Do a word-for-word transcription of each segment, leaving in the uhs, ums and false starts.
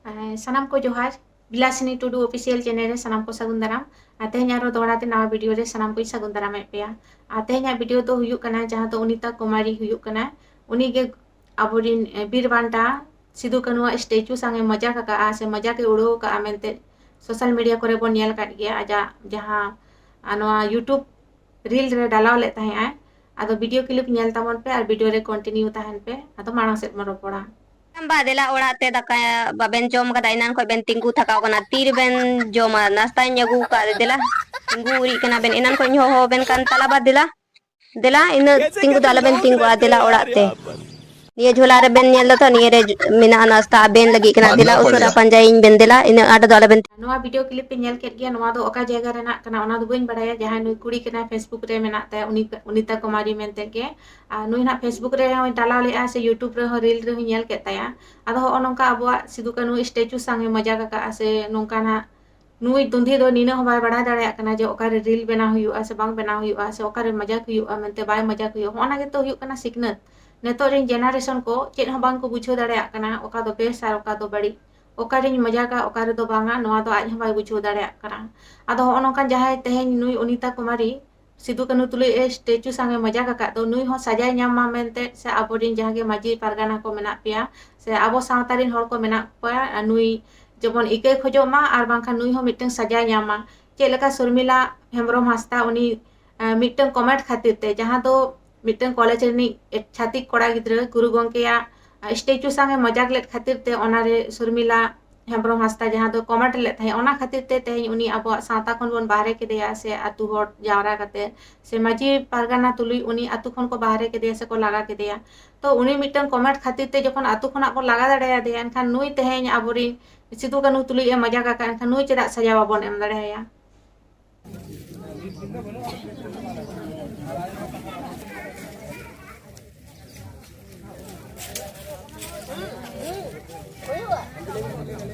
ᱦᱮᱸ, ᱥᱟᱱᱟᱢ ᱠᱚ ᱡᱚᱦᱟᱨ᱾ ᱵᱤᱞᱟᱥᱤᱱᱤ ᱴᱩᱰᱩ ᱚᱯᱷᱤᱥᱤᱭᱟᱞ ᱪᱮᱱᱮᱞ ᱨᱮ ᱥᱟᱱᱟᱢ ᱠᱚ ᱥᱟᱹᱜᱩᱱ ᱫᱟᱨᱟᱢ᱾ ᱟᱨ ᱛᱮᱦᱮᱧ ᱟᱨᱦᱚᱸ ᱫᱚᱦᱲᱟ ᱛᱮ ᱱᱟᱣᱟ ᱵᱷᱤᱰᱤᱭᱳ ᱨᱮ ᱥᱟᱱᱟᱢ ᱠᱚᱧ ᱥᱟᱹᱜᱩᱱ ᱫᱟᱨᱟᱢᱮᱫ ᱯᱮᱭᱟ᱾ ᱟᱨ ᱛᱮᱦᱮᱧᱟᱜ ᱵᱷᱤᱰᱤᱭᱳ ᱫᱚ ᱦᱩᱭᱩᱜ ᱠᱟᱱᱟ ᱡᱟᱦᱟᱸ ᱫᱚ ᱚᱱᱤᱛᱟ ᱠᱩᱢᱟᱨᱤ ᱦᱩᱭᱩᱜ ᱠᱟᱱᱟ᱾ ᱩᱱᱤ ᱜᱮ ᱟᱵᱚᱨᱤᱱ, ᱮ, ᱵᱤᱨ ᱵᱟᱱᱴᱟ ᱥᱤᱫᱩ ᱠᱟᱹᱱᱩᱣᱟᱜ ᱥᱴᱮᱪᱩ ᱥᱟᱝ ᱮ ᱢᱚᱡᱟᱠ ᱟᱠᱟᱜᱼᱟ ᱥᱮ ᱢᱚᱡᱟᱠ ᱮ ᱩᱲᱟᱹᱣ ᱟᱠᱟᱜᱼᱟ ᱢᱮᱱᱛᱮ ᱥᱳᱥᱟᱞ ᱢᱤᱰᱤᱭᱟ ᱠᱚᱨᱮ ᱵᱚᱱ ᱧᱮᱞ ᱟᱠᱟᱫ ᱜᱮᱭᱟ᱾ ᱟᱡᱟᱜ ᱡᱟᱦᱟᱸ, ᱟ, ᱱᱚᱣᱟ YouTube ᱨᱤᱞ ᱨᱮ ᱰᱟᱞᱟᱣ ᱞᱮᱫ ᱛᱟᱦᱮᱸᱜ ᱟᱭ᱾ ᱟᱫᱚ ᱵᱷᱤᱰᱤᱭᱳ ᱠᱞᱤᱯ ᱧᱮᱞ ᱛᱟᱵᱚᱱ ᱯᱮ ᱟᱨ ᱵᱷᱤᱰᱤᱭᱳ ᱨᱮ ᱠᱚᱱᱴᱤᱱᱤᱭᱩ ᱛᱟᱦᱮᱱ ᱯᱮ᱾ ᱟᱫᱚ ᱢᱟᱲᱟᱝ ᱥᱮᱫ ᱵᱚᱱ ᱨᱚᱯᱚᱲᱟ᱾ ᱵᱟ, ᱫᱮᱞᱟ ᱚᱲᱟᱜ ᱛᱮ ᱫᱟᱠᱟ ᱵᱟᱵᱮᱱ ᱡᱚᱢ ᱠᱟᱫᱟ, ᱮᱱᱟᱱ ᱠᱷᱚᱡ ᱵᱮᱱ ᱛᱤᱸᱜᱩ ᱛᱷᱟᱠᱟᱣ ᱠᱟᱱᱟ, ᱛᱤᱨᱮᱵᱮᱱ ᱡᱚᱢᱟ? ᱱᱟᱥᱛᱟᱧ ᱟᱹᱜᱩ ᱠᱟᱜ, ᱫᱮᱞᱟ ᱛᱤᱸᱜᱩ ᱩᱨᱤᱡ ᱠᱟᱱᱟ ᱵᱮᱱ, ᱮᱱᱟᱱ ᱠᱷᱚᱡ ᱤᱧ ᱦᱚᱦᱚ ᱟᱵᱮᱱ ᱠᱟᱱ ᱛᱟᱞᱟ ᱵᱟ, ᱫᱮᱞᱟ, ᱫᱮᱞᱟ, ᱤᱱᱟᱹᱜ ᱛᱤᱸᱜᱩ ᱫᱚ ᱟᱞᱚᱵᱮᱱ ᱛᱤᱸᱜᱩᱜᱼᱟ, ᱫᱮᱞᱟ ᱚᱲᱟᱜ ᱛᱮ᱾ ᱱᱤᱭᱟᱹ ᱡᱷᱚᱞᱟ ᱨᱮᱵᱮᱱ ᱧᱮᱞ ᱫᱟ ᱛᱚ, ᱱᱤᱭᱟᱹ ᱨᱮ ᱢᱮᱱᱟᱜᱼᱟ ᱱᱟᱥᱛᱟ, ᱟᱵᱮᱱ ᱞᱟᱹᱜᱤᱫ ᱠᱟᱱᱟ, ᱫᱮᱞᱟ ᱩᱥᱟᱹᱨᱟ ᱯᱟᱸᱡᱟᱭᱤᱧ ᱵᱮᱱ, ᱫᱮᱞᱟ, ᱤᱱᱟᱹᱜ ᱟᱸᱴ ᱫᱚ ᱟᱞᱚᱵᱮᱱ᱾ ᱱᱚᱣᱟ ᱵᱷᱤᱰᱤᱭᱳ ᱠᱞᱤᱯ ᱯᱮ ᱧᱮᱞ ᱠᱮᱫ ᱜᱮᱭᱟ, ᱱᱚᱣᱟ ᱫᱚ ᱚᱠᱟ ᱡᱟᱭᱜᱟ ᱨᱮᱱᱟᱜ ᱠᱟᱱᱟ ᱚᱱᱟ ᱫᱚ ᱵᱟᱹᱧ ᱵᱟᱲᱟᱭᱟ᱾ ᱡᱟᱦᱟᱸᱭ ᱱᱩᱭ ᱠᱩᱲᱤ ᱠᱟᱱᱟᱭ, Facebook ᱨᱮ ᱢᱮᱱᱟᱜ ᱛᱟᱭᱟ, ᱩᱱᱤ, ᱚᱱᱤᱛᱟ ᱠᱩᱢᱟᱨᱤ ᱢᱮᱱᱛᱮ ᱜᱮ᱾ ᱟᱨ ᱱᱩᱭ ᱱᱟᱜ Facebook ᱨᱮ ᱦᱚᱸᱭ ᱰᱟᱞᱟᱣ ᱞᱮᱜᱼᱟ ᱥᱮ YouTube ᱨᱮᱦᱚᱸ ᱨᱤᱞ ᱨᱮᱦᱚᱸᱧ ᱧᱮᱞ ᱠᱮᱫ ᱛᱟᱭᱟ᱾ ᱟᱫᱚ ᱦᱚᱸᱜᱼᱚ ᱱᱚᱝᱠᱟ ᱟᱵᱚᱣᱟᱜ ᱥᱤᱫᱩ ᱠᱟᱹᱱᱦᱩ ᱥᱴᱮᱪᱩ ᱥᱟᱝ ᱮ ᱢᱚᱡᱟᱠ ᱟᱠᱟᱜᱼᱟ ᱥᱮ ᱱᱚᱝᱠᱟ ᱱᱟᱜ ᱱᱩᱭ ᱫᱩᱸᱫᱷᱤ ᱫᱚ ᱱᱤᱱᱟᱹᱜ ᱦᱚᱸ ᱵᱟᱭ ᱵᱟᱲᱟᱭ ᱫᱟᱲᱮᱭᱟᱜ ᱠᱟᱱᱟ ᱡᱮ ᱚᱠᱟᱨᱮ ᱨᱤᱞ ᱵᱮᱱᱟᱣ ᱦᱩᱭᱩᱜᱼᱟ ᱥᱮ ᱵᱟᱝ ᱵᱮᱱᱟᱣ ᱦᱩᱭᱩᱜᱼᱟ ᱥᱮ ᱚᱠᱟᱨᱮ ᱢᱚᱡᱟᱠ ᱦᱩᱭᱩᱜᱼᱟ ᱢᱮᱱᱛᱮ ᱵᱟᱭ ᱢᱚᱡᱟᱠ ᱦᱩᱭᱩᱜᱼᱟ᱾ ᱦᱚᱸᱜᱼᱚ ᱱᱟ ᱜᱮᱛᱚ ᱦᱩᱭᱩᱜ ᱠᱟᱱᱟ ᱥᱤᱠᱷᱱᱟᱹᱛ᱾ ᱱᱤᱛᱚᱜ ᱨᱮᱱ ᱡᱮᱱᱟᱨᱮᱥᱚᱱ ᱠᱚ ᱪᱮᱫ ᱦᱚᱸ ᱵᱟᱝ ᱠᱚ ᱵᱩᱡᱷᱟᱹᱣ ᱫᱟᱲᱮᱭᱟᱜ ᱠᱟᱱᱟ, ᱚᱠᱟ ᱫᱚ ᱵᱮᱥ ᱟᱨ ᱚᱠᱟ ᱫᱚ ᱵᱟᱹᱲᱤᱡ, ᱚᱠᱟᱨᱮᱧ ᱢᱚᱡᱟᱠᱟ, ᱚᱠᱟ ᱨᱮᱫᱚ ᱵᱟᱝᱟ, ᱱᱚᱣᱟ ᱫᱚ ᱟᱡ ᱦᱚᱸ ᱵᱟᱭ ᱵᱩᱡᱷᱟᱹᱣ ᱫᱟᱲᱮᱭᱟᱜ ᱠᱟᱱᱟ᱾ ᱟᱫᱚ ᱦᱚᱸᱜᱼᱚ ᱱᱚᱝᱠᱟᱱ ᱡᱟᱦᱟᱸᱭ ᱛᱮᱦᱮᱧ ᱱᱩᱭ ᱚᱱᱤᱛᱟ ᱠᱩᱢᱟᱨᱤ ᱥᱤᱫᱩ ᱠᱟᱹᱱᱦᱩ ᱛᱩᱞᱩᱡ ᱮ ᱥᱴᱮᱪᱩ ᱥᱟᱝ ᱮ ᱢᱚᱡᱟᱠ ᱟᱠᱟᱫ ᱫᱚ, ᱱᱩᱭ ᱦᱚᱸ ᱥᱟᱡᱟᱭ ᱧᱟᱢ ᱢᱟ ᱢᱮᱱᱛᱮ, ᱥᱮ ᱟᱵᱚᱨᱮᱱ ᱡᱟᱦᱟᱸ ᱜᱮ ᱢᱟᱹᱡᱷᱤ ᱯᱟᱨᱜᱟᱱᱟ ᱠᱚ ᱢᱮᱱᱟᱜ ᱯᱮᱭᱟ, ᱥᱮ ᱟᱵᱚ ᱥᱟᱶᱛᱟ ᱨᱮᱱ ᱦᱚᱲ ᱠᱚ ᱢᱮᱱᱟᱜ ᱠᱚᱣᱟ, ᱱᱩᱭ ᱡᱮᱢᱚᱱ ᱤᱠᱟᱹᱭ ᱠᱷᱚᱡᱚᱜ ᱢᱟ ᱟᱨ ᱵᱟᱝᱠᱷᱟᱱ ᱱᱩᱭ ᱦᱚᱸ ᱢᱤᱫᱴᱟᱝ ᱥᱟᱡᱟᱭ ᱧᱟᱢ ᱢᱟ᱾ ᱪᱮᱫ ᱞᱮᱠᱟ ᱥᱚᱨᱢᱤᱞᱟ ᱦᱮᱢᱵᱨᱚᱢ ᱦᱟᱸᱥᱫᱟ ᱩᱱᱤ, ᱟᱸ, ᱢᱤᱫᱴᱟᱝ ᱠᱚᱢᱮᱱᱴ ᱠᱷᱟᱹᱛᱤᱨ ᱛᱮ, ᱡᱟᱦᱟᱸ ᱫᱚ ᱢᱤᱫᱴᱟᱝ ᱠᱚᱞᱮᱡᱽ ᱨᱤᱱᱤᱡ ᱪᱷᱟᱹᱛᱤᱠ ᱠᱚᱲᱟ ᱜᱤᱫᱽᱨᱟᱹ ᱜᱩᱨᱩ ᱜᱚᱢᱠᱮᱭᱟᱜ, ᱟᱸ, ᱥᱴᱮᱪᱩ ᱥᱟᱝ ᱮ ᱢᱚᱡᱟᱠ ᱞᱮᱫ ᱠᱷᱟᱹᱛᱤᱨ ᱛᱮ, ᱚᱱᱟᱨᱮ ᱥᱚᱨᱢᱤᱞᱟ ᱦᱮᱢᱵᱨᱚᱢ ᱦᱟᱸᱥᱫᱟ ᱡᱟᱦᱟᱸ ᱫᱚ ᱠᱚᱢᱮᱱᱴ ᱞᱮᱫ ᱛᱟᱦᱮᱸᱫ, ᱚᱱᱟ ᱠᱷᱟᱹᱛᱤᱨ ᱛᱮ ᱛᱮᱦᱮᱧ ᱩᱱᱤ ᱟᱵᱚᱣᱟᱜ ᱥᱟᱶᱛᱟ ᱠᱷᱚᱱ ᱵᱚᱱ ᱵᱟᱦᱨᱮ ᱠᱮᱫᱮᱭᱟ, ᱥᱮ ᱟᱛᱩ ᱦᱚᱲ ᱡᱟᱣᱨᱟ ᱠᱟᱛᱮ, ᱥᱮ ᱢᱟᱹᱡᱷᱤ ᱯᱟᱨᱜᱟᱱᱟ ᱛᱩᱞᱩᱡ ᱩᱱᱤ ᱟᱛᱩ ᱠᱷᱚᱱ ᱠᱚ ᱵᱟᱦᱨᱮ ᱠᱮᱫᱮᱭᱟ ᱥᱮ ᱠᱚ ᱞᱟᱜᱟ ᱠᱮᱫᱮᱭᱟ᱾ ᱛᱚ ᱩᱱᱤ ᱢᱤᱫᱴᱟᱝ ᱠᱚᱢᱮᱱᱴ ᱠᱷᱟᱹᱛᱤᱨ ᱛᱮ ᱡᱚᱠᱷᱚᱱ ᱟᱛᱩ ᱠᱷᱚᱱᱟᱜ ᱵᱚᱱ ᱞᱟᱜᱟ ᱫᱟᱲᱮᱭᱟᱫᱮᱭᱟ, ᱮᱱᱠᱷᱟᱱ ᱱᱩᱭ ᱛᱮᱦᱮᱧ ᱟᱵᱚᱨᱤᱱ ᱥᱤᱫᱩ ᱠᱟᱹᱱᱦᱩ ᱛᱩᱞᱩᱡ ᱮ ᱢᱚᱡᱟᱠ ᱟᱠᱟᱫ, ᱮᱱᱠᱷᱟᱱ ᱱᱩᱭ ᱪᱮᱫᱟᱜ ᱥᱟᱡᱟ ᱵᱟᱵᱚᱱ ᱮᱢ ᱫᱟᱲᱮᱭᱟᱭᱟ?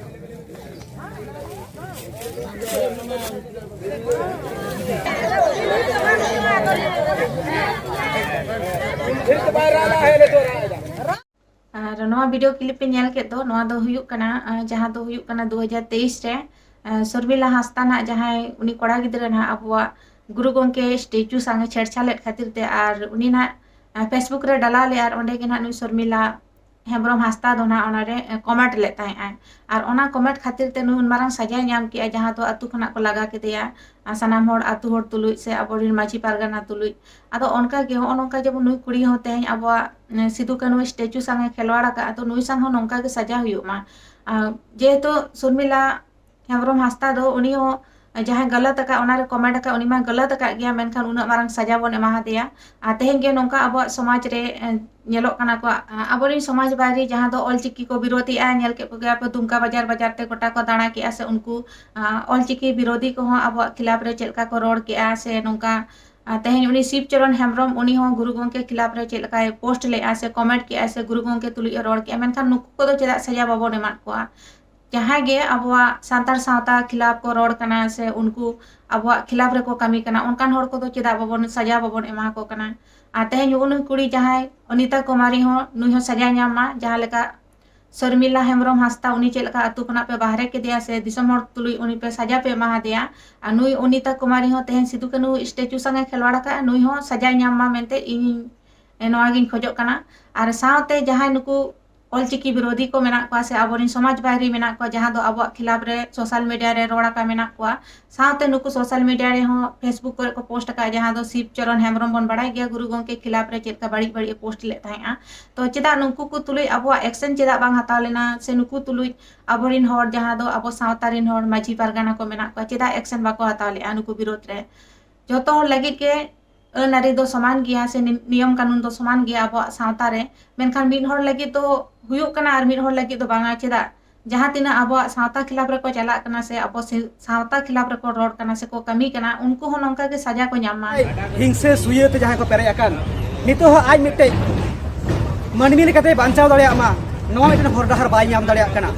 ᱟᱨ ᱱᱚᱣᱟ ᱵᱷᱤᱰᱤᱭᱳ ᱠᱞᱤᱯ ᱯᱮ ᱧᱮᱞ ᱠᱮᱫ ᱫᱚ, ᱱᱚᱣᱟ ᱫᱚ ᱦᱩᱭᱩᱜ ᱠᱟᱱᱟ, ᱟᱸ, ᱡᱟᱦᱟᱸ ᱫᱚ ᱦᱩᱭᱩᱜ ᱠᱟᱱᱟ ᱫᱩ ᱦᱟᱡᱟᱨ ᱛᱮᱭᱤᱥ ᱨᱮ, ᱟᱸ, ᱥᱚᱨᱢᱤᱞᱟ ᱦᱟᱸᱥᱫᱟ ᱱᱟᱜ ᱡᱟᱦᱟᱸᱭ ᱩᱱᱤ ᱠᱚᱲᱟ ᱜᱤᱫᱽᱨᱟᱹ ᱱᱟᱜ ᱟᱵᱚᱣᱟᱜ ᱜᱩᱨᱩ ᱜᱚᱢᱠᱮ ᱥᱴᱮᱪᱩ ᱥᱟᱝ ᱮ ᱪᱷᱮᱲᱪᱷᱟᱲ ᱞᱮᱫ ᱠᱷᱟᱹᱛᱤᱨ ᱛᱮ ᱟᱨ ᱩᱱᱤ ᱱᱟᱜ, ᱟᱸ, Facebook ᱨᱮ ᱰᱟᱞᱟᱣ ᱞᱮᱫ ᱟᱨ ᱚᱸᱰᱮ ᱜᱮ ᱱᱟᱜ ᱱᱩᱭ ᱥᱚᱨᱢᱤᱞᱟ ᱦᱮᱢᱵᱨᱚᱢ ᱦᱟᱸᱥᱫᱟ ᱫᱚ ᱱᱟᱜ ᱚᱱᱟᱨᱮ, ᱮ, ᱠᱚᱢᱮᱱᱴ ᱞᱮᱫ ᱛᱟᱦᱮᱸᱜᱼᱟᱭ᱾ ᱟᱨ ᱚᱱᱟ ᱠᱚᱢᱮᱱᱴ ᱠᱷᱟᱹᱛᱤᱨ ᱛᱮ ᱱᱩᱭ ᱩᱱ ᱢᱟᱨᱟᱝ ᱥᱟᱡᱟᱭ ᱧᱟᱢ ᱠᱮᱜᱼᱟ, ᱡᱟᱦᱟᱸ ᱫᱚ ᱟᱛᱩ ᱠᱷᱚᱱᱟᱜ ᱠᱚ ᱞᱟᱜᱟ ᱠᱮᱫᱮᱭᱟ, ᱟᱨ ᱥᱟᱱᱟᱢ ᱦᱚᱲ, ᱟᱛᱩ ᱦᱚᱲ ᱛᱩᱞᱩᱡ ᱥᱮ ᱟᱵᱚᱨᱮᱱ ᱢᱟᱹᱡᱷᱤ ᱯᱟᱨᱜᱟᱱᱟ ᱛᱩᱞᱩᱡ᱾ ᱟᱫᱚ ᱚᱱᱠᱟ ᱜᱮ ᱦᱚᱸᱜᱼᱚ ᱱᱚᱝᱠᱟ ᱡᱮᱢᱚᱱ ᱱᱩᱭ ᱠᱩᱲᱤ ᱦᱚᱸ ᱛᱮᱦᱮᱧ ᱟᱵᱚᱣᱟᱜ, ᱮ, ᱥᱤᱫᱩ ᱠᱟᱹᱱᱦᱩ ᱥᱴᱮᱪᱩ ᱥᱟᱝ ᱮ ᱠᱷᱮᱞᱣᱟᱲ ᱟᱠᱟᱫ, ᱟᱫᱚ ᱱᱩᱭ ᱥᱟᱝ ᱦᱚᱸ ᱱᱚᱝᱠᱟ ᱜᱮ ᱥᱟᱡᱟ ᱦᱩᱭᱩᱜ ᱢᱟ᱾ ᱟᱨ ᱡᱮᱦᱮᱛᱩ ᱥᱚᱨᱢᱤᱞᱟ ᱦᱮᱢᱵᱨᱚᱢ ᱦᱟᱸᱥᱫᱟ ᱫᱚ ᱩᱱᱤ ᱦᱚᱸ ᱡᱟᱦᱟᱸᱭ ᱜᱟᱹᱞᱟᱹᱛ ᱟᱠᱟᱫ, ᱚᱱᱟᱨᱮ ᱠᱚᱢᱮᱱᱴ ᱟᱠᱟᱫ, ᱩᱱᱤ ᱢᱟ ᱜᱟᱹᱞᱟᱹᱛ ᱟᱠᱟᱫ ᱜᱮᱭᱟ, ᱢᱮᱱᱠᱷᱟᱱ ᱩᱱᱟᱹᱜ ᱢᱟᱨᱟᱝ ᱥᱟᱡᱟ ᱵᱚᱱ ᱮᱢᱟ ᱦᱟᱫᱮᱭᱟ᱾ ᱟᱨ ᱛᱮᱦᱮᱧ ᱜᱮ ᱱᱚᱝᱠᱟ ᱟᱵᱚᱣᱟᱜ ᱥᱚᱢᱟᱡᱽ ᱨᱮ, ᱮ, ᱧᱮᱞᱚᱜ ᱠᱟᱱᱟ ᱠᱚ, ᱟ-, ᱟᱵᱚᱨᱮᱱ ᱥᱚᱢᱟᱡᱽ ᱵᱟᱭᱨᱤ ᱡᱟᱦᱟᱸ ᱫᱚ ᱚᱞᱪᱤᱠᱤ ᱠᱚ ᱵᱤᱨᱳᱫᱷᱮᱜᱼᱟ, ᱧᱮᱞ ᱠᱮᱫ ᱠᱚᱜᱮᱭᱟ ᱯᱮ, ᱫᱩᱢᱠᱟ ᱵᱟᱡᱟᱨ ᱵᱟᱡᱟᱨ ᱛᱮ ᱜᱚᱴᱟ ᱠᱚ ᱫᱟᱬᱟ ᱠᱮᱜᱼᱟ ᱥᱮ ᱩᱱᱠᱩ, ᱟ, ᱚᱞᱪᱤᱠᱤ ᱵᱤᱨᱳᱫᱷᱤ ᱠᱚᱦᱚᱸ ᱟᱵᱚᱣᱟᱜ ᱠᱷᱤᱞᱟᱯ ᱨᱮ ᱪᱮᱫ ᱞᱮᱠᱟ ᱠᱚ ᱨᱚᱲ ᱠᱮᱜᱼᱟ ᱥᱮ ᱱᱚᱝᱠᱟ, ᱟ, ᱛᱮᱦᱮᱧ ᱩᱱᱤ ᱥᱤᱵ ᱪᱚᱨᱚᱱ ᱦᱮᱢᱵᱨᱚᱢ, ᱩᱱᱤ ᱦᱚᱸ ᱜᱩᱨᱩ ᱜᱚᱢᱠᱮ ᱠᱷᱤᱞᱟᱯ ᱨᱮ ᱪᱮᱫ ᱞᱮᱠᱟᱭ ᱯᱳᱥᱴ ᱞᱮᱜᱼᱟ ᱥᱮ ᱠᱚᱢᱮᱱᱴ ᱠᱮᱜᱼᱟ ᱥᱮ ᱜᱩᱨᱩ ᱜᱚᱢᱠᱮ ᱛᱩᱞᱩᱡ ᱮ ᱨᱚᱲ ᱠᱮᱜᱼᱟ, ᱢᱮᱱᱠᱷᱟᱱ ᱱᱩᱠᱩ ᱠᱚᱫᱚ ᱪᱮᱫᱟᱜ ᱥᱟᱡᱟ ᱵᱟᱵᱚᱱ ᱮᱢᱟᱫ ᱠᱚᱣᱟ? ᱡᱟᱦᱟᱸᱭ ᱜᱮ ᱟᱵᱚᱣᱟᱜ ᱥᱟᱱᱛᱟᱲ ᱥᱟᱶᱛᱟ ᱠᱷᱤᱞᱟᱯ ᱠᱚ ᱨᱚᱲ ᱠᱟᱱᱟ ᱥᱮ ᱩᱱᱠᱩ ᱟᱵᱚᱣᱟᱜ ᱠᱷᱤᱞᱟᱯ ᱨᱮᱠᱚ ᱠᱟᱹᱢᱤ ᱠᱟᱱᱟ, ᱚᱱᱠᱟᱱ ᱦᱚᱲ ᱠᱚᱫᱚ ᱪᱮᱫᱟᱜ ᱵᱟᱵᱚᱱ ᱥᱟᱡᱟ ᱵᱟᱵᱚᱱ ᱮᱢᱟ ᱠᱚ ᱠᱟᱱᱟ? ᱟᱨ ᱛᱮᱦᱮᱧ ᱩᱱᱤ ᱠᱩᱲᱤ ᱡᱟᱦᱟᱸᱭ ᱚᱱᱤᱛᱟ ᱠᱩᱢᱟᱨᱤ ᱦᱚᱸ, ᱱᱩᱭ ᱦᱚᱸ ᱥᱟᱡᱟᱭ ᱧᱟᱢ ᱢᱟ, ᱡᱟᱦᱟᱸ ᱞᱮᱠᱟ ᱥᱚᱨᱢᱤᱞᱟ ᱦᱮᱢᱵᱨᱚᱢ ᱦᱟᱸᱥᱫᱟ ᱩᱱᱤ ᱪᱮᱫ ᱞᱮᱠᱟ ᱟᱹᱛᱩ ᱠᱷᱚᱱᱟᱜ ᱯᱮ ᱵᱟᱦᱨᱮ ᱠᱮᱫᱮᱭᱟ ᱥᱮ ᱫᱤᱥᱚᱢ ᱦᱚᱲ ᱛᱩᱞᱩᱡ ᱩᱱᱤ ᱯᱮ ᱥᱟᱡᱟ ᱯᱮ ᱮᱢᱟ ᱦᱟᱫᱮᱭᱟ, ᱟᱨ ᱱᱩᱭ ᱚᱱᱤᱛᱟ ᱠᱩᱢᱟᱨᱤ ᱦᱚᱸ ᱛᱮᱦᱮᱧ ᱥᱤᱫᱩ ᱠᱟᱹᱱᱦᱩ ᱥᱴᱮᱪᱩ ᱥᱟᱝ ᱮ ᱠᱷᱮᱞᱣᱟᱲ ᱟᱠᱟᱫᱼᱟ, ᱱᱩᱭ ᱦᱚᱸ ᱥᱟᱡᱟᱭ ᱧᱟᱢ ᱢᱟ ᱢᱮᱱᱛᱮ ᱤᱧ ᱱᱚᱣᱟ ᱜᱤᱧ ᱠᱷᱚᱡᱚᱜ ᱠᱟᱱᱟ᱾ ᱟᱨ ᱥᱟᱶᱛᱮ ᱡᱟᱦᱟᱸᱭ ᱱᱩᱠᱩ ᱚᱞᱪᱤᱠᱤ ᱵᱤᱨᱳᱫᱷᱤ ᱠᱚ ᱢᱮᱱᱟᱜ ᱠᱚᱣᱟ ᱥᱮ ᱟᱵᱚᱨᱮᱱ ᱥᱚᱢᱟᱡᱽ ᱵᱟᱭᱨᱤ ᱢᱮᱱᱟᱜ ᱠᱚᱣᱟ, ᱡᱟᱦᱟᱸ ᱫᱚ ᱟᱵᱚᱣᱟᱜ ᱠᱷᱤᱞᱟᱯ ᱨᱮ ᱥᱳᱥᱟᱞ ᱢᱤᱰᱤᱭᱟ ᱨᱮ ᱨᱚᱲ ᱟᱠᱟ ᱢᱮᱱᱟᱜ ᱠᱚᱣᱟ, ᱥᱟᱶᱛᱮ ᱱᱩᱠᱩ ᱥᱳᱥᱟᱞ ᱢᱤᱰᱤᱭᱟ ᱨᱮᱦᱚᱸ, Facebook ᱠᱚᱨᱮ ᱠᱚ ᱯᱳᱥᱴ ᱟᱠᱟᱫ, ᱡᱟᱦᱟᱸ ᱫᱚ ᱥᱤᱵ ᱪᱚᱨᱚᱱ ᱦᱮᱢᱵᱨᱚᱢ ᱵᱚᱱ ᱵᱟᱲᱟᱭ ᱜᱮᱭᱟ ᱜᱩᱨᱩ ᱜᱚᱢᱠᱮ ᱠᱷᱤᱞᱟᱯ ᱨᱮ ᱪᱮᱫ ᱞᱮᱠᱟ ᱵᱟᱹᱲᱤᱡ ᱵᱟᱹᱲᱤᱡ ᱮ ᱯᱳᱥᱴ ᱞᱮᱫ ᱛᱟᱦᱮᱸᱜᱼᱟ᱾ ᱛᱚ ᱪᱮᱫᱟᱜ ᱱᱩᱠᱩ ᱠᱚ ᱛᱩᱞᱩᱡ ᱟᱵᱚᱣᱟᱜ ᱮᱠᱥᱮᱱ ᱪᱮᱫᱟᱜ ᱵᱟᱝ ᱦᱟᱛᱟᱣ ᱞᱮᱱᱟ ᱥᱮ ᱱᱩᱠᱩ ᱛᱩᱞᱩᱡ ᱟᱵᱚᱨᱮᱱ ᱦᱚᱲ, ᱡᱟᱦᱟᱸ ᱫᱚ ᱟᱵᱚ ᱥᱟᱶᱛᱟ ᱨᱮᱱ ᱦᱚᱲ, ᱢᱟᱹᱡᱷᱤ ᱯᱟᱨᱜᱟᱱᱟ ᱠᱚ ᱢᱮᱱᱟᱜ ᱠᱚᱣᱟ, ᱪᱮᱫᱟᱜ ᱮᱠᱥᱮᱱ ᱵᱟᱠᱚ ᱦᱟᱛᱟᱣ ᱞᱮᱫᱼᱟ ᱱᱩᱠᱩ ᱵᱤᱨᱳᱫᱷ ᱨᱮ? ᱡᱚᱛᱚ ᱦᱚᱲ ᱞᱟᱹᱜᱤᱫ ᱜᱮ ᱟᱹᱱ ᱟᱹᱨᱤ ᱫᱚ ᱥᱚᱢᱟᱱ ᱜᱮᱭᱟ ᱥᱮ ᱱᱤ-, ᱱᱤᱭᱚᱢ ᱠᱟᱹᱱᱩᱱ ᱫᱚ ᱥᱚᱢᱟᱱ ᱜᱮᱭᱟ ᱟᱵᱚᱣᱟᱜ ᱥᱟᱶᱛᱟ ᱨᱮ, ᱢᱮᱱᱠᱷᱟᱱ ᱢᱤᱫ ᱦᱚᱲ ᱞᱟᱹᱜᱤᱫ ᱫᱚ ᱦᱩᱭᱩᱜ ᱠᱟᱱᱟ ᱟᱨ ᱢᱤᱫ ᱦᱚᱲ ᱞᱟᱹᱜᱤᱫ ᱫᱚ ᱵᱟᱝᱟ᱾ ᱪᱮᱫᱟᱜ? ᱡᱟᱦᱟᱸ ᱛᱤᱱᱟᱹᱜ ᱟᱵᱚᱣᱟᱜ ᱥᱟᱶᱛᱟ ᱠᱷᱤᱞᱟᱯ ᱨᱮᱠᱚ ᱪᱟᱞᱟᱜ ᱠᱟᱱᱟ ᱥᱮ ᱟᱵᱚ ᱥᱮ-, ᱥᱟᱶᱛᱟ ᱠᱷᱤᱞᱟᱯ ᱨᱮᱠᱚ ᱨᱚᱲ ᱠᱟᱱᱟ ᱥᱮᱠᱚ ᱠᱟᱹᱢᱤ ᱠᱟᱱᱟ, ᱩᱱᱠᱩ ᱦᱚᱸ ᱱᱚᱝᱠᱟ ᱜᱮ ᱥᱟᱡᱟ ᱠᱚ ᱧᱟᱢ ᱢᱟ᱾ ᱦᱤᱝᱥᱟᱹ ᱥᱩᱭᱟᱹ ᱛᱮ ᱡᱟᱦᱟᱸᱭ ᱠᱚ ᱯᱮᱨᱮᱡ ᱟᱠᱟᱱ, ᱱᱤᱛᱚᱜ ᱦᱚᱸ ᱟᱡ ᱢᱤᱫᱴᱮᱡ ᱢᱟᱹᱱᱢᱤ ᱞᱮᱠᱟᱛᱮ ᱵᱟᱧᱪᱟᱣ ᱫᱟᱲᱮᱭᱟᱜ ᱢᱟ, ᱱᱚᱣᱟ ᱢᱤᱫᱴᱮᱱ ᱦᱚᱨ ᱰᱟᱦᱟᱨ ᱵᱟᱭ ᱧᱟᱢ ᱫᱟᱲᱮᱭᱟᱜ ᱠᱟᱱᱟ᱾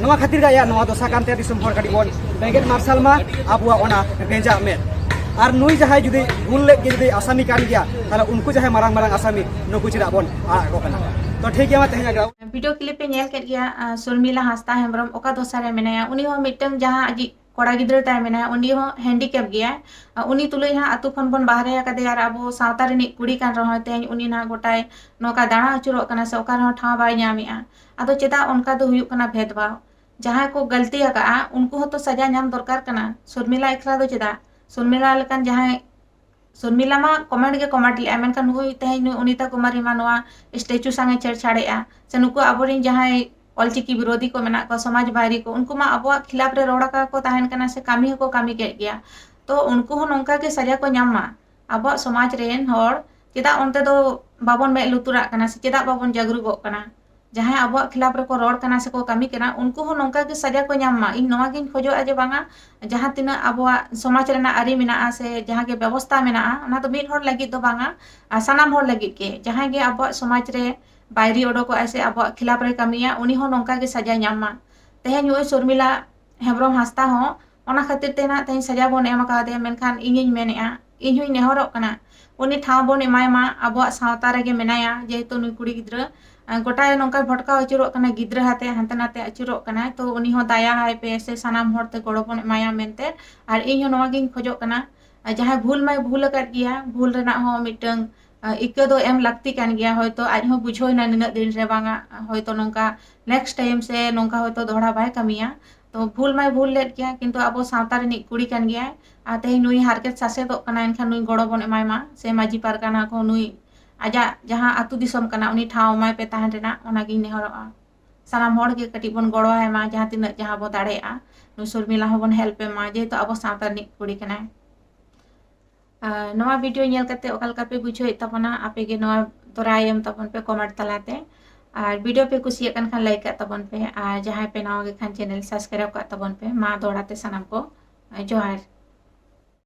ᱱᱚᱣᱟ ᱠᱷᱟᱹᱛᱤᱨ ᱜᱮ ᱟᱭᱟᱜ ᱱᱚᱣᱟ ᱫᱚᱥᱟ ᱠᱟᱱ ᱛᱟᱭᱟ᱾ ᱫᱤᱥᱚᱢ ᱦᱚᱲ ᱠᱟᱹᱴᱤᱡ ᱵᱚᱱ ᱵᱮᱸᱜᱮᱫ ᱢᱟᱨᱥᱟᱞ ᱢᱟ ᱟᱵᱚᱣᱟᱜ ᱚᱱᱟ ᱵᱮᱸᱡᱟᱜ ᱢᱮᱫ᱾ ᱟᱨ ᱱᱩᱭ ᱡᱟᱦᱟᱸᱭ ᱡᱩᱫᱤ ᱵᱷᱩᱞ ᱞᱮᱫ ᱜᱮ ᱡᱩᱫᱤ ᱟᱥᱟᱢᱤ ᱠᱟᱱ ᱜᱮᱭᱟ, ᱛᱟᱦᱞᱮ ᱩᱱᱠᱩ ᱡᱟᱦᱟᱸᱭ ᱢᱟᱨᱟᱝ ᱢᱟᱨᱟᱝ ᱟᱥᱟᱢᱤ, ᱱᱩᱠᱩ ᱪᱮᱫᱟᱜ ᱵᱚᱱ ᱟᱲᱟᱜ ᱠᱚ ᱠᱟᱱᱟ? ᱛᱚ ᱴᱷᱤᱠ ᱜᱮᱭᱟ, ᱢᱟ ᱛᱮᱦᱮᱧ ᱟᱜ ᱵᱷᱤᱰᱤᱭᱳ ᱠᱞᱤᱯ ᱯᱮ ᱧᱮᱞ ᱠᱮᱫ ᱜᱮᱭᱟ᱾ ᱥᱩᱨᱢᱤᱞᱟ ᱦᱟᱸᱥᱫᱟ ᱦᱮᱢᱵᱨᱚᱢ ᱚᱠᱟ ᱫᱚᱥᱟ ᱨᱮ ᱢᱮᱱᱟᱭᱟ, ᱩᱱᱤ ᱦᱚᱸ ᱢᱤᱫᱴᱟᱝ ᱡᱟᱦᱟᱸ ᱟᱡᱤᱡ ᱠᱚᱲᱟ ᱜᱤᱫᱽᱨᱟᱹ ᱛᱟᱭ ᱢᱮᱱᱟᱭᱟ, ᱩᱱᱤ ᱦᱚᱸ ᱦᱮᱱᱰᱤᱠᱮᱯ ᱜᱮᱭᱟᱭ᱾ ᱩᱱᱤ ᱛᱩᱞᱩᱡ ᱦᱟᱸᱜ ᱟᱹᱛᱩ ᱠᱷᱚᱱ ᱵᱚᱱ ᱵᱟᱦᱨᱮ ᱟᱠᱟᱫᱮᱭᱟ ᱟᱨ ᱟᱵᱚ ᱥᱟᱶᱛᱟ ᱨᱤᱱᱤᱡ ᱠᱩᱲᱤ ᱠᱟᱱ ᱨᱮᱦᱚᱸ ᱛᱮᱦᱮᱧ ᱩᱱᱤ ᱱᱟᱦᱟᱜ ᱜᱚᱴᱟᱭ ᱱᱚᱝᱠᱟ ᱫᱟᱬᱟ ᱟᱹᱪᱩᱨᱚᱜ ᱠᱟᱱᱟ ᱥᱮ ᱚᱠᱟ ᱨᱮᱦᱚᱸ ᱴᱷᱟᱶ ᱵᱟᱭ ᱧᱟᱢᱮᱜᱼᱟ᱾ ᱟᱫᱚ ᱪᱮᱫᱟᱜ ᱚᱱᱠᱟ ᱫᱚ ᱦᱩᱭᱩᱜ ᱠᱟᱱᱟ ᱵᱷᱮᱫᱽᱵᱷᱟᱣ? ᱡᱟᱦᱟᱸᱭ ᱠᱚ ᱜᱟᱹᱞᱛᱤ ᱟᱠᱟᱜᱼᱟ ᱩᱱᱠᱩ ᱦᱚᱸᱛᱚ ᱥᱟᱡᱟ ᱧᱟᱢ ᱫᱚᱨᱠᱟᱨ ᱠᱟᱱᱟ᱾ ᱥᱩᱨᱢᱤᱞᱟ ᱮᱠᱞᱟ ᱫᱚ ᱪᱮᱫᱟᱜ? ᱥᱩᱨᱢᱤᱞᱟ ᱞᱮᱠᱟᱱ ᱡᱟᱦᱟᱸᱭ ᱥᱩᱨᱢᱤᱞᱟ ᱢᱟ ᱠᱚᱢᱮᱱᱴ ᱜᱮ ᱠᱚᱢᱮᱱᱴ ᱞᱮᱜᱼᱟ, ᱢᱮᱱᱠᱷᱟᱱ ᱱᱩᱭ ᱛᱮᱦᱮᱧ ᱱᱩᱭ ᱚᱱᱤᱛᱟ ᱠᱩᱢᱟᱨᱤ ᱢᱟ ᱱᱚᱣᱟ ᱥᱴᱮᱪᱩ ᱥᱟᱝ ᱮ ᱪᱷᱮᱲᱪᱷᱟᱲᱮᱜᱼᱟ ᱥᱮ ᱱᱩᱠᱩ ᱟᱵᱚᱨᱮᱱ ᱡᱟᱦᱟᱸᱭ ᱚᱞᱪᱤᱠᱤ ᱵᱤᱨᱳᱫᱷᱤ ᱠᱚ ᱢᱮᱱᱟᱜ ᱠᱚᱣᱟ, ᱥᱚᱢᱟᱡᱽ ᱵᱟᱭᱨᱤ ᱠᱚ, ᱩᱱᱠᱩ ᱢᱟ ᱟᱵᱚᱣᱟᱜ ᱠᱷᱤᱞᱟᱯ ᱨᱮ ᱨᱚᱲ ᱟᱠᱟ ᱠᱚ ᱛᱟᱦᱮᱱ ᱠᱟᱱᱟ ᱥᱮ ᱠᱟᱹᱢᱤ ᱦᱚᱸᱠᱚ ᱠᱟᱹᱢᱤ ᱠᱮᱫ ᱜᱮᱭᱟ᱾ ᱛᱚ ᱩᱱᱠᱩ ᱦᱚᱸ ᱱᱚᱝᱠᱟ ᱜᱮ ᱥᱟᱡᱟ ᱠᱚ ᱧᱟᱢ ᱢᱟ᱾ ᱟᱵᱚᱣᱟᱜ ᱥᱚᱢᱟᱡᱽ ᱨᱮᱱ ᱦᱚᱲ ᱪᱮᱫᱟᱜ ᱚᱱᱛᱮ ᱫᱚ ᱵᱟᱵᱚᱱ ᱢᱮᱫ ᱞᱩᱛᱩᱨᱟᱜ ᱠᱟᱱᱟ ᱥᱮ ᱪᱮᱫᱟᱜ ᱵᱟᱵᱚᱱ ᱡᱟᱜᱽᱨᱩᱠᱚᱜ ᱠᱟᱱᱟ? ᱡᱟᱦᱟᱸᱭ ᱟᱵᱚᱣᱟᱜ ᱠᱷᱤᱞᱟᱯ ᱨᱮᱠᱚ ᱨᱚᱲ ᱠᱟᱱᱟ ᱥᱮᱠᱚ ᱠᱟᱹᱢᱤ ᱠᱟᱱᱟ, ᱩᱱᱠᱩ ᱦᱚᱸ ᱱᱚᱝᱠᱟ ᱜᱮ ᱥᱟᱡᱟ ᱠᱚ ᱧᱟᱢ ᱢᱟ᱾ ᱤᱧ ᱱᱚᱣᱟ ᱜᱤᱧ ᱠᱷᱚᱡᱚᱜᱼᱟ ᱡᱮ ᱵᱟᱝᱟ, ᱡᱟᱦᱟᱸ ᱛᱤᱱᱟᱹᱜ ᱟᱵᱚᱣᱟᱜ ᱥᱚᱢᱟᱡᱽ ᱨᱮᱱᱟᱜ ᱟᱹᱨᱤ ᱢᱮᱱᱟᱜᱼᱟ ᱥᱮ ᱡᱟᱦᱟᱸ ᱜᱮ ᱵᱮᱵᱚᱥᱛᱟ ᱢᱮᱱᱟᱜᱼᱟ, ᱚᱱᱟ ᱫᱚ ᱢᱤᱫ ᱦᱚᱲ ᱞᱟᱹᱜᱤᱫ ᱫᱚ ᱵᱟᱝᱟ, ᱟᱨ ᱥᱟᱱᱟᱢ ᱦᱚᱲ ᱞᱟᱹᱜᱤᱫ ᱜᱮ᱾ ᱡᱟᱦᱟᱸᱭ ᱜᱮ ᱟᱵᱚᱣᱟᱜ ᱥᱚᱢᱟᱡᱽ ᱨᱮ ᱵᱟᱭᱨᱤ ᱚᱰᱚᱠᱚᱜᱼᱟᱭ ᱥᱮ ᱟᱵᱚᱣᱟᱜ ᱠᱷᱤᱞᱟᱯ ᱨᱮ ᱠᱟᱹᱢᱤᱭᱟ, ᱩᱱᱤ ᱦᱚᱸ ᱱᱚᱝᱠᱟ ᱜᱮ ᱥᱟᱡᱟ ᱧᱟᱢ ᱢᱟ᱾ ᱛᱮᱦᱮᱧ ᱱᱩᱭ ᱥᱚᱨᱢᱤᱞᱟ ᱦᱮᱢᱵᱨᱚᱢ ᱦᱟᱸᱥᱫᱟ ᱦᱚᱸ ᱚᱱᱟ ᱠᱷᱟᱹᱛᱤᱨ ᱛᱮ ᱱᱟᱜ ᱛᱮᱦᱮᱧ ᱥᱟᱡᱟ ᱵᱚᱱ ᱮᱢ ᱟᱠᱟᱫᱮᱭᱟ, ᱢᱮᱱᱠᱷᱟᱱ ᱤᱧᱤᱧ ᱢᱮᱱᱮᱫᱼᱟ, ᱤᱧ ᱦᱚᱸᱧ ᱱᱮᱦᱚᱨᱚᱜ ᱠᱟᱱᱟ, ᱩᱱᱤ ᱴᱷᱟᱶ ᱵᱚᱱ ᱮᱢᱟᱭ ᱢᱟ᱾ ᱟᱵᱚᱣᱟᱜ ᱥᱟᱶᱛᱟ ᱨᱮᱜᱮ ᱢᱮᱱᱟᱭᱟ, ᱡᱮᱦᱮᱛᱩ ᱱᱩᱭ ᱠᱩᱲᱤ ᱜᱤᱫᱽᱨᱟᱹ ᱟᱸ, ᱜᱚᱴᱟᱭ ᱱᱚᱝᱠᱟ ᱵᱷᱚᱴᱠᱟᱣ ᱟᱹᱪᱩᱨᱚᱜ ᱠᱟᱱᱟ, ᱜᱤᱫᱽᱨᱟᱹ ᱟᱛᱮ ᱦᱟᱱᱛᱮ ᱱᱟᱛᱮ ᱟᱹᱪᱩᱨᱚᱜ ᱠᱟᱱᱟᱭ, ᱛᱚ ᱩᱱᱤ ᱦᱚᱸ ᱫᱟᱭᱟ ᱟᱭ ᱯᱮ ᱥᱮ ᱥᱟᱱᱟᱢ ᱦᱚᱲ ᱛᱮ ᱜᱚᱲᱚ ᱵᱚᱱ ᱮᱢᱟᱭᱟ ᱢᱮᱱᱛᱮ᱾ ᱟᱨ ᱤᱧ ᱦᱚᱸ ᱱᱚᱣᱟ ᱜᱤᱧ ᱠᱷᱚᱡᱚᱜ ᱠᱟᱱᱟ, ᱟᱨ ᱡᱟᱦᱟᱸᱭ ᱵᱷᱩᱞ ᱢᱟᱭ ᱵᱷᱩᱞ ᱟᱠᱟᱫ ᱜᱮᱭᱟ, ᱵᱷᱩᱞ ᱨᱮᱱᱟᱜ ᱦᱚᱸ ᱢᱤᱫᱴᱟᱝ ᱟᱸ, ᱤᱠᱟᱹ ᱫᱚ ᱮᱢ ᱞᱟᱹᱠᱛᱤ ᱠᱟᱱ ᱜᱮᱭᱟ᱾ ᱦᱚᱭᱛᱳ ᱟᱡ ᱦᱚᱸ ᱵᱩᱡᱷᱟᱹᱣ ᱮᱱᱟ ᱱᱤᱱᱟᱹᱜ ᱫᱤᱱ ᱨᱮ ᱵᱟᱝᱟ, ᱦᱚᱭᱛᱳ ᱱᱚᱝᱠᱟ ᱱᱮᱠᱥᱴ ᱴᱟᱭᱤᱢ ᱥᱮ ᱱᱚᱝᱠᱟ ᱦᱚᱭᱛᱳ ᱫᱚᱦᱲᱟ ᱵᱟᱭ ᱠᱟᱹᱢᱤᱭᱟ᱾ ᱛᱚ ᱵᱷᱩᱞ ᱢᱟᱭ ᱵᱷᱩᱞ ᱞᱮᱫ ᱜᱮᱭᱟ, ᱠᱤᱱᱛᱩ ᱟᱵᱚ ᱥᱟᱶᱛᱟ ᱨᱤᱱᱤᱡ ᱠᱩᱲᱤ ᱠᱟᱱ ᱜᱮᱭᱟᱭ᱾ ᱟᱨ ᱛᱮᱦᱮᱧ ᱱᱩᱭ ᱦᱟᱨᱠᱮᱛ ᱥᱟᱥᱮᱛᱚᱜ ᱠᱟᱱᱟ, ᱮᱱᱠᱷᱟᱱ ᱱᱩᱭ ᱜᱚᱲᱚ ᱵᱚᱱ ᱮᱢᱟᱭ ᱢᱟ, ᱥᱮ ᱢᱟᱹᱡᱷᱤ ᱯᱟᱨᱜᱟᱱᱟ ᱠᱚ ᱱᱩᱭ ᱟᱡᱟᱜ ᱡᱟᱦᱟᱸ ᱟᱹᱛᱩ ᱫᱤᱥᱚᱢ ᱠᱟᱱᱟ ᱩᱱᱤ ᱴᱷᱟᱶ ᱮᱢᱟᱭ ᱯᱮ ᱛᱟᱦᱮᱱ ᱨᱮᱱᱟᱜ, ᱚᱱᱟᱜᱤᱧ ᱱᱮᱦᱚᱨᱚᱜᱼᱟ᱾ ᱥᱟᱱᱟᱢ ᱦᱚᱲ ᱜᱮ ᱠᱟᱹᱴᱤᱡ ᱵᱚᱱ ᱜᱚᱲᱚ ᱟᱭ ᱢᱟ, ᱡᱟᱦᱟᱸ ᱛᱤᱱᱟᱹᱜ ᱡᱟᱦᱟᱸ ᱵᱚ ᱫᱟᱲᱮᱭᱟᱜᱼᱟ᱾ ᱱᱩᱭ ᱥᱚᱨᱢᱤᱞᱟ ᱦᱚᱸᱵᱚᱱ ᱦᱮᱞᱯ ᱮ ᱢᱟ, ᱡᱮᱦᱮᱛᱩ ᱟᱵᱚ ᱥᱟᱶᱛᱟ ᱨᱤᱱᱤᱡ ᱠᱩᱲᱤ ᱠᱟᱱᱟᱭ᱾ ᱟᱨ ᱱᱚᱣᱟ ᱵᱷᱤᱰᱤᱭᱳ ᱧᱮᱞ ᱠᱟᱛᱮ ᱚᱠᱟ ᱞᱮᱠᱟ ᱯᱮ ᱵᱩᱡᱷᱟᱹᱣᱮᱫ ᱛᱟᱵᱚᱱᱟ? ᱟᱯᱮ ᱜᱮ ᱱᱚᱣᱟ ᱫᱚ ᱨᱟᱭ ᱮᱢ ᱛᱟᱵᱚᱱ ᱯᱮ ᱠᱚᱢᱮᱱᱴ ᱛᱟᱞᱟᱛᱮ᱾ ᱟᱨ ᱵᱷᱤᱰᱤᱭᱳ ᱯᱮ ᱠᱩᱥᱤᱭᱟᱜ ᱠᱟᱱ ᱠᱷᱟᱱ ᱞᱟᱭᱤᱠ ᱠᱟᱜ ᱛᱟᱵᱚᱱ ᱯᱮ, ᱟᱨ ᱡᱟᱦᱟᱸᱭ ᱯᱮ ᱱᱟᱣᱟ ᱜᱮ ᱠᱷᱟᱱ ᱪᱮᱱᱮᱞ ᱥᱟᱵᱥᱠᱨᱟᱭᱤᱵ ᱠᱟᱜ ᱛᱟᱵᱚᱱ ᱯᱮ᱾ ᱢᱟ ᱫᱚᱦᱲᱟ ᱛᱮ ᱥᱟᱱᱟᱢ ᱠᱚ ᱡᱚᱦᱟᱨ᱾